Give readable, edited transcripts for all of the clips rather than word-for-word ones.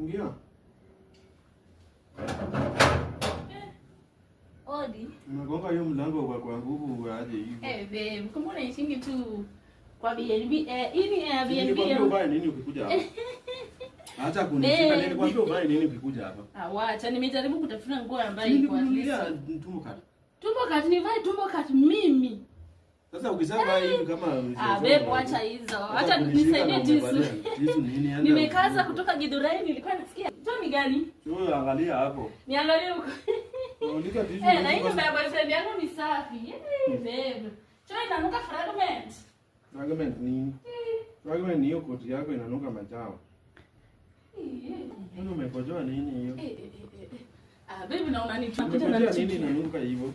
Ingia. Odi. Unagonga hiyo mlango kwa nguvu aje hivi? Eh, babe, kumbe unaishingi tu kwa BNB. Eh, hii ni Airbnb. Nilikwambia uvae nini ukikuja hapa? Acha kunishika, Babe. nilikwambia uvae nini ukikuja hapa? Ah, wacha nimejaribu kutafuta nguo ambayo iko at least. Nilikununulia tumbo kati. Tumbo kati nivae tumbo kati mimi. Sasa ukishavaa hivi kama Ah, babe, wacha hizo. Wacha nisaidie tisu. Tisu nini? Enda Nimekaza kutoka Githurai, nilikuwa nasikia. Tu ni gani? Wewe angalia hapo. Niangalie huko. Unauliza tisu. Eh, na hii nyumba ya boyfriend yangu ni safi. Eh, babe. Choo inanuka fragment. Fragment nini? Fragment ni hiyo koti yako inanuka machawa. Eh, Mbona umekojoa nini hiyo? eh, eh, eh, eh. Ah, babe, na unanichukia Umekojoa na nini nanichukia. inanuka hivyo?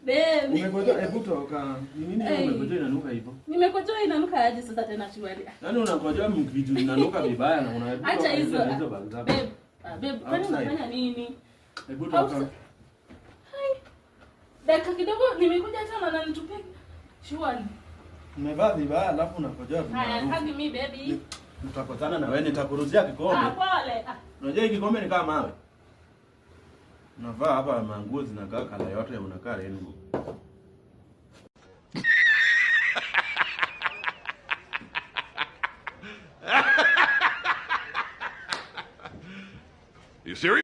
Babe. Umekojoa, hebu toka. Ni nini hiyo Hey. umekojoa inanuka hivyo? Nimekojoa inanuka aje sasa tena shwari. Yaani unakojoa vitu zinanuka vibaya na una Acha hizo. hizo bag zako. Babe, ah, babe, kwani Outside. unafanya nini? Hebu toka. Outside. Hai. Dakika kidogo nimekuja hata na ananitupia. Shwari. Umevaa vibaya alafu unakojoa Haya, vibaya. hug me baby. Tutakutana na wewe, nitakuruzia kikombe. Ah, pole. Ah, Unajua hii kikombe ni kama mawe. Unavaa hapa manguo zinakaa kala yote unakaa rainbow.